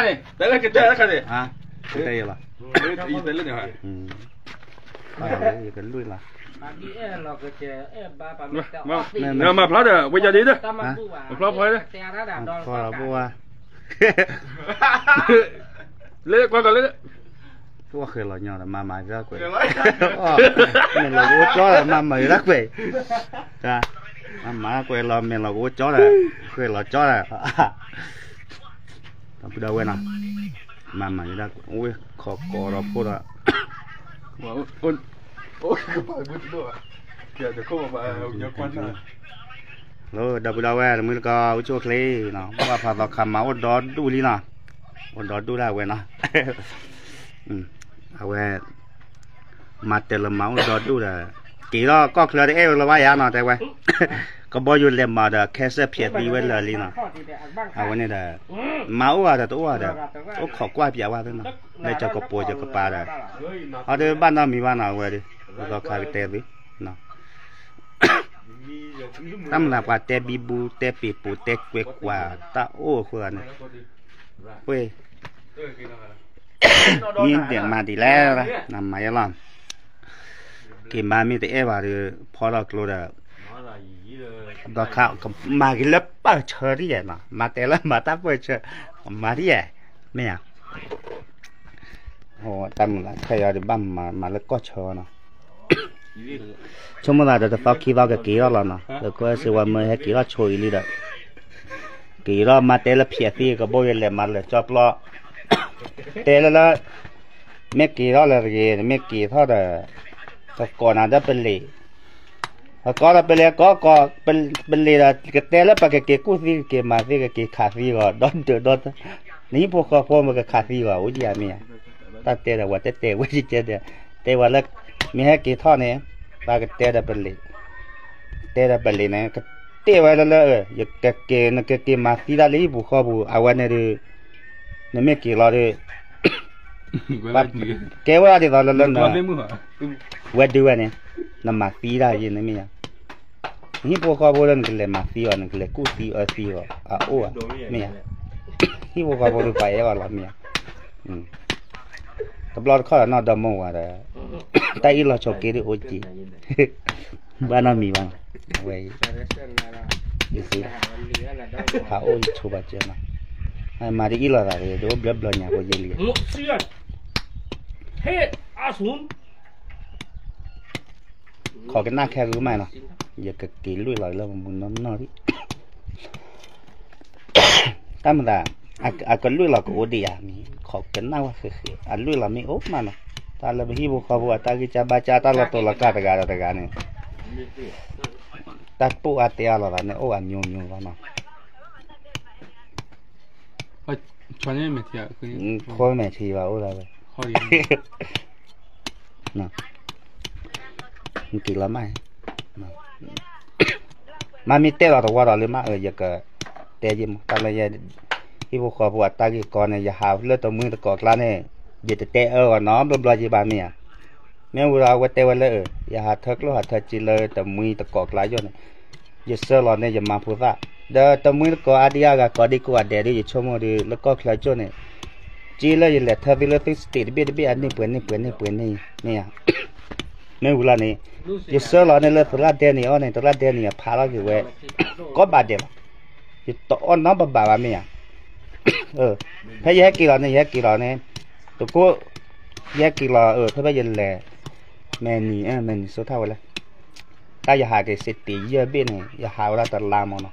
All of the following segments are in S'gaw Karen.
န့ၣ် တၢ်လၢကတၢၢ်တခါန့ၣ် တဲယလီၤ ယကလွံၢ်လီၤ မၤဖျါဒီး ဝဲယၤဒ်ဒီး မၤဖျါဖီဒီး ဖျါလီၤဘိဝါ လၢကွၢ်ကီးလၢ သဝီဃဲၤလီၤညီဒီး မၤမၤတၢ်ကွဲး မဲာ်လီၤကအိၣ်ကၠီဒီး မၤမၤတၢ်ကွဲး မၤမၤတၢ်ကွဲးလီၤ မဲာ်လီၤကအိၣ်ကၠီဒီး ဃဲၤလီၤကၠီဒီး ဒီပုၢ်ဒီဝဲၢ်နီၤ မၤမၤတၢ်ကွဲး အိၣ်ဝဲခိးကိးဒီးဖိဒီး လၢဒီပုၢ်ဒီဝဲၢ် တမုၢ်တကိး အိၣ်ဆူၣ်အိၣ်ချ့နီၤ ဘၣ်ဖးသီခါမၤအိၣ်ဒီဒူၣ်လံနီၤ အိၣ်ဒီဒူၣ်ဒၣ်ဝဲနီၤ အဝဲ မၤတဲလၢမၤအိၣ်ဒီဒူၣ်ဒီး က့ၤထီၣ်ကီၢ်ချၢတအဲၣ်ဝဲလၢၤဘၣ်ယါနီၤ တဲဝဲ ကဘီယူၤလဲၤမၤဒီး ခဲစၢၣ်ဖျဲးသံဝဲလၢာ်လံနီၤ အဝဲန့ၣ်ဒီး မၤအိၣ်ဂၤဒီးတအိၣ်ဂၤဒီး အိၣ်ခိးကွၢ်ပၠးဝဲသ့နီၤ လၢကၠီၤကပိာ်ကၠီၤကပၤဒီး အီၤဒုးဘၣ်နီတမံၤဘၣ်နီၤ အဝဲဒုး သီခါကတဲသု တၢ်မုၢ်လၢ်ပှၤတဲဘံဘူ တဲပ့ၤပိာ် တဲကွဲကွၢ် တၢ်အိၣ်အဃိသတးန့ၣ် ပှ့ၤ မ့ၢ်ဒဲးမၤဒ်လဲၣ် နမၤယဲလီၤ က့ၤမၤမ့ၢ်တအဲၣ်ဘၣ်ဒီး ဖီထီၣ်ကျိဒီး ဒီခါ မၤက့ၤလၢပၢၢ်ဆၢဒ်ယဲနီၤ မၤတဲလၢမၤတၢ်ပၢၢ်ဆၢ မၤဒ်ယဲ မ့ၢ်ဧါ တၢ်မုၢ်လၢ်ခဲအံၤဒီးဘၣ်မၤမၤလၢကီၢ်ဆၢနီၤ ဆိကမိၣ်သးဒီးတသီခံသီကက့ၤထီၣ်လီၤနီၤ လၢကီၢ်စ့ဝါမၢဟဲက့ၤထီၣ်ဆိအံၤလံဒီး က့ၤထီၣ်မၤတဲလၢဖျဲးသံကဘီယူၤလဲၤမၤလၢာ်ကၠီပျီ တဲလၢလၢ မ့ၢ်က့ၤထီၣ်လၢတဂ့ၤ မ့ၢ်က့ၤထီၣ်ဒီး ကကိးနၤဒီးပလံၤ ကကိးဒီးပလံၤ ကကိး ပလံၤဒီး ကတဲလၢပကက့ၤကူၣ်သံ ကက့ၤမၤသံ ကက့ၤခးသံဂီၤ ဒီဒၢးဒီ နဟံၣ်ဖိဃီဖိမ့ၢ်ကခးသံဂီၤ အိၣ်ဒံးဧါမ့ၢ်ဧါ တၢ်တဲဒီး ဝဲတဲတဲဝဲတဲတဲ တဲဝဲလၢ မ့ၢ်ဟဲက့ၤထီၣ်န့ၣ် ပကတဲဒီးပလံၤ တဲဒီးပလံၤန့ၣ် ကတဲဝဲလၢလၢ ယကက့ၤ နကက့ၤမၤသံတၢ်လၢဟံၣ်ပူၤဃီပူၤ အဝဲန့ၣ်ဒီး နမ့ၢ်က့ၤလီၤဒီး ကဲဝဲဒၣ်ဒ်သိးလၢလၢန ဝဲဒုးဝဲန့ၣ် နမၤသံတၢ်ယဲန့ၣ်မ့ၢ်ဧါ နဟံၣ်ဖိဃီဖိလၢနကလဲၤမၤသံအီၤ နကလဲၤကူၣ်သံအၢသံအီၤ အအိၣ်ဧါ မ့ၢ်ဧါ ဟံၣ်ဖိဃီဖိဒီးပှၤအဲၣ်အီၤလီၤမ့ၢ်ဧါ တဘျီတခီၣ်ဒီးနီၢ်ဒီမါဝၤဒီး တၢ်အ့ၣ်လိာ်ဆိးက့ဒ်အိၣ်က့ၤ ဘၣ်နီတမံၤဘၣ်နီၤ အဝဲအံၤ ယသ့ ဟးအိၣ်ယဆိဘၣ်ကဲနီၤ မၤဒ်အ့ၣ်လိာ်သးဒီး ဒ်အိၣ်ဘျၢဘျၢညါဖိယဲလံ ခိးကနၣ်ခဲဂုမးနီၤ ယကက့ၤလွံၢ်လီၤလၢမူနီၢ်နီၢ်လံ တၢ်မၤသး အကလွံၢ်လီၤကအိၣ်ဒံးဧါမ့ၢ် ခိးကနၣ်ဝဲဃဲးဃဲး အလွံၢ်လီၤမ့ၢ်အိၣ်မးနီၤ တၢ်လၢပဟံၣ်ဖိဃီဖိအတၢ်ဂံၢ်စၢ်ဘါစၢ် တၢ်လီၤတိာ်လီၤကာ်တဂၤဒီးတဂၤန့ၣ် တၢ်ပိၢ်အါတဲအါလိာ်သးန့ၣ် အိၣ်အမျိုးမျိုးလီၤနီၤ ခွဲမဲာ်ထံဘၣ်အိၣ်ဒၣ်ဝဲ က့ၤလီၤမး မ့မ့ၢ်တဲလီၤတဝီဒီးလၢမး ယကတဲယဲမး တၢ်လၢယ ဟံၣ်ဖိဃီဖိအတၢ်ဂ့ၢ်ကီန့ၣ် ယဟးလၢတမှံတကိးကျါန့ၣ် ယတတဲအၢအီၤနီတဘျီဘျီယဲဘၣ်မ့ၢ်ဧါ မ့ၢ်ဝံၤဒီးအဝဲတဲဝဲလၢ ယဟးထၢကျိၣ်ဟးထၢစ့လၢတမှံတကိးကျါယိာ်န့ၣ် ယဆၢလီၤန့ၣ် ယမၤဖိသၣ် ဒီးတမှံတကိးအါဒံအါဂၤကိးဒံကိးဂၤဒဲးဒီး ယဆိကမိၣ်ဒီး လၢကီၢ်ချၢကၠိၣ်န့ၣ် စ့လၢယလဲၤထၢသုလၢသု state တဘ့ၣ်တဘ့ၣ်အန့ၢ်ပှဲၤန့ၢ်ပှဲၤန့ၢ်ပှဲၤန့ၢ် မ့ၢ်ဧါ မ့ၢ်ဝံၤလီၤန့ၣ် ယဆၢလီၤန့ၣ်လၢသရၣ်ဒဲန့ၣ်အီၤန့ၣ် သရၣ်ဒဲန့ၣ်အဖးထီၣ်က့ၤဝဲ ကိးဘးဒဲးလီၤ ယတအီၣ်နီတဘးဘၣ်မ့ၢ်ဧါ ဖဲယဟဲက့ၤလီၤန့ၣ် ယဟဲက့ၤလီၤန့ၣ် တကိး ယဟဲက့ၤလီၤ ဖဲဖဲယလဲၤ မဲာ်နံၤ မဲာ်နံၤစိထၣ်ဝဲလဲၣ် တၢ်ယဟးက့ၤ state ယဲၢ်ဘ့ၣ်န့ၣ် ယဟးဝဲဒၣ်တလါမ့ၢ်နီၤ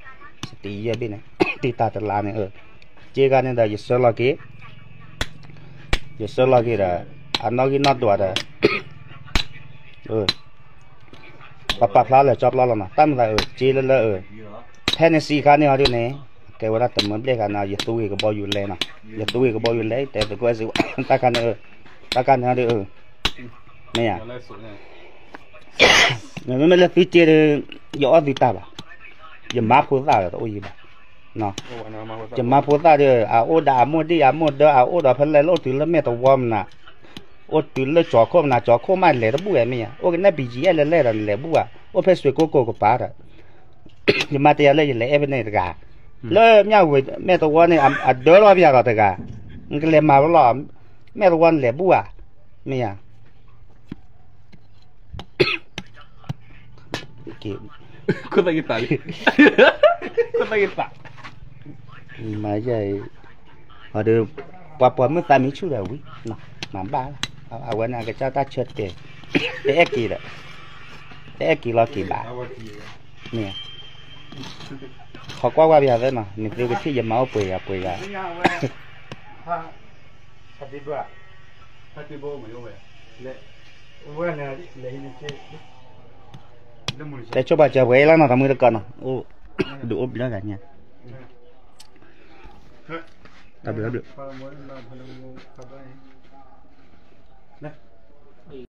state ယဲၢ်ဘ့ၣ်န့ၣ် တံၢ်တၢ်တလါန့ၣ် စ့ဂၤန့ၣ်ဒီး ယဆၢလီၤက့ၤ ယဆၢလီၤက့ၤဒီး အနီၣ်ဂံၢ်နီၣ်ဒွးဒီး ပပာ်ဖျါလၢကၠီပျီလီၤနီၤ တၢ်မၤသးအၢ စ့လၢလၢအၢ ဖဲန့ၣ်စံခါန့ၣ်အီၤဒ်န့ၣ် ကဲဝဲဒၣ်တမၢဘျဲၣ်ခါန့ၣ် ယသူဂ့ၤကဘီယူၤလဲနီၤ ယသူဂ့ၤကဘီယူၤလဲ တဲသကိးစ့ တၢ်ခါန့ၣ်အၢ တၢ်ခါန့ၣ်အီၤဒ်အၢ မ့ၢ်ဧါ မ့မ့ၢ်လၢသုစ့ဒီး ယအီၣ်သုတၢ်ဘၣ် ယမါဖိသၣ်ဒီးတအိၣ်ယံၤဘၣ် ယမါဖိသၣ်ဒီး အအိၣ်ဒီးအမိၢ်ဒံၣ်အမိၢ်ဒၢ အအိၣ်ဒီးဖဲလဲၣ်လၢအိၣ်တုၤလၢမဲာ်တဝီမနုၤ အိၣ်တုၤလၢကၠီၤခိၣ်မနုၤ ကၠီၤခိၣ်မးလဲၤတဘူၣ်ဝဲမ့ၢ်ဧါ အိၣ်ကနဲၣ် ဘံၣ်ကၠံၣ်အဲၣ် လဲၤလဲၣ်ဒီးလဲၤဘူၣ်ဘၣ် အိၣ်ဖဲစွ့ၣ်ကိၢ်ကိၢ်ကပၤဒီး ယမါတဲယၤလၢယလဲၤအဲၣ်ဖဲန့ၣ်တဂၤ လၢမျၢ်ဝ့ၢ်မဲာ်တဝီန့ၣ် အဒၢလီၤပယၤဒီးတဂၤ နကလဲၤမၤဝဲလီၤ, မ့ၢ်သဝီနလဲၤဘူၣ်ဧါ, မ့ၢ်ဧါ, မၤယဲအံၤ, ဒီး ပှၤပိာ်မုၣ်သးမံဆူၣ်ဒီးဝံၤ, မၤဘၣ်လီၤ, အဝဲန့ၣ်အကစၢ်တၢ်ဆၢတဲာ်, တအဲၣ်က့ၤဒီး, တအဲၣ်က့ၤလီၤက့ၤဘၣ်, မ့ၢ်, ဟီကွၢ်ဝဲပယၤသ့နီၤ, နသုကထံၣ်ယမၤအိၣ်ပှဲၤယၤပှဲၤယၤ တဲဆိပာ်စၢၤပှဲၤလၢနီၤ တမုၢ်တကိးနီၤ, အိၣ်, ဒုးအိၣ်ဘျီဂၤညါ, တၢ်ဘျုးတၢ်ဘျုး